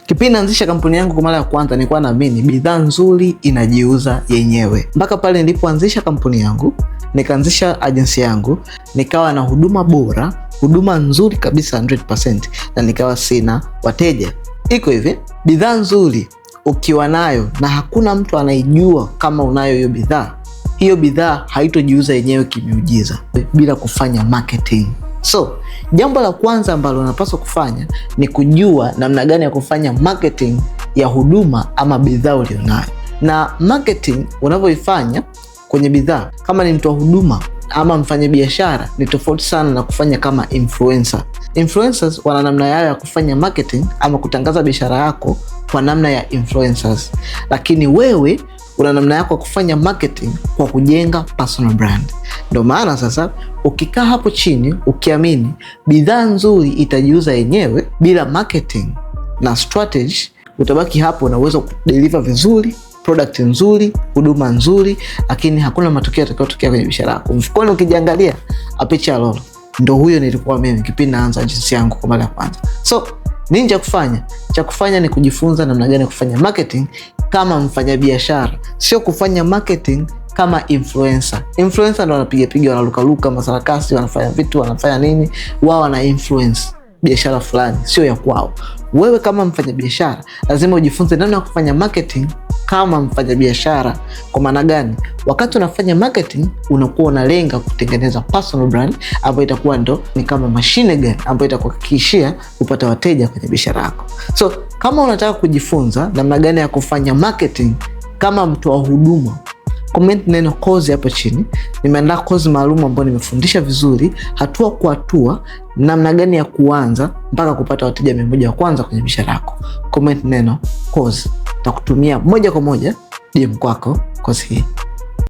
Kipindi naanzisha kampuni yangu kwa mara ya kwanza, nilikuwa naamini bidhaa nzuri inajiuza yenyewe. Mpaka pale nilipoanzisha kampuni yangu, nikaanzisha agency yangu, nikawa na huduma bora, huduma nzuri kabisa 100%, na nikawa sina wateja. Iko hivi, bidhaa nzuri ukiwa nayo na hakuna mtu anaijua kama unayo hiyo bidhaa, hiyo bidhaa haitojiuza yenyewe kimiujiza bila kufanya marketing. So jambo la kwanza ambalo unapaswa kufanya ni kujua namna gani ya kufanya marketing ya huduma ama bidhaa ulionayo. Na marketing unavyoifanya kwenye bidhaa, kama ni mtoa huduma ama mfanyabiashara, ni tofauti sana na kufanya kama influencer. Influencers wana namna yao ya kufanya marketing ama kutangaza biashara yako kwa namna ya influencers, lakini wewe una namna yako ya kufanya marketing kwa kujenga personal brand. Ndio maana sasa ukikaa hapo chini ukiamini bidhaa nzuri itajiuza yenyewe bila marketing na strategy, utabaki hapo na uwezo kudeliver vizuri product nzuri, huduma nzuri, lakini hakuna matokeo yatakayotokea kwenye biashara yako. Mfukoni ukijiangalia, apicha lolo. Ndo huyo nilikuwa mimi kipindi naanza agency yangu kwa mara ya kwanza. So nini cha kufanya? Cha kufanya ni kujifunza namna gani ya kufanya marketing kama mfanyabiashara, sio kufanya marketing kama influencer. Influencer ndo wanapiga piga, wanalukaluka masarakasi, wanafanya vitu, wanafanya nini, wao wana influence biashara fulani, sio ya kwao. Wewe kama mfanyabiashara lazima ujifunze namna ya kufanya marketing kama mfanyabiashara. Kwa maana gani? Wakati unafanya marketing unakuwa unalenga kutengeneza personal brand ambayo itakuwa ndo ni kama machine gun ambayo itakuhakikishia kupata wateja kwenye biashara yako. So kama unataka kujifunza namna gani ya kufanya marketing kama mtoa huduma, comment neno kozi hapo chini. Nimeandaa kozi maalum ambayo nimefundisha vizuri hatua kwa hatua namna gani ya kuanza mpaka kupata wateja 100 wa kwanza kwenye biashara yako. Comment neno kozi, takutumia moja kwa moja DM kwako kozi hii.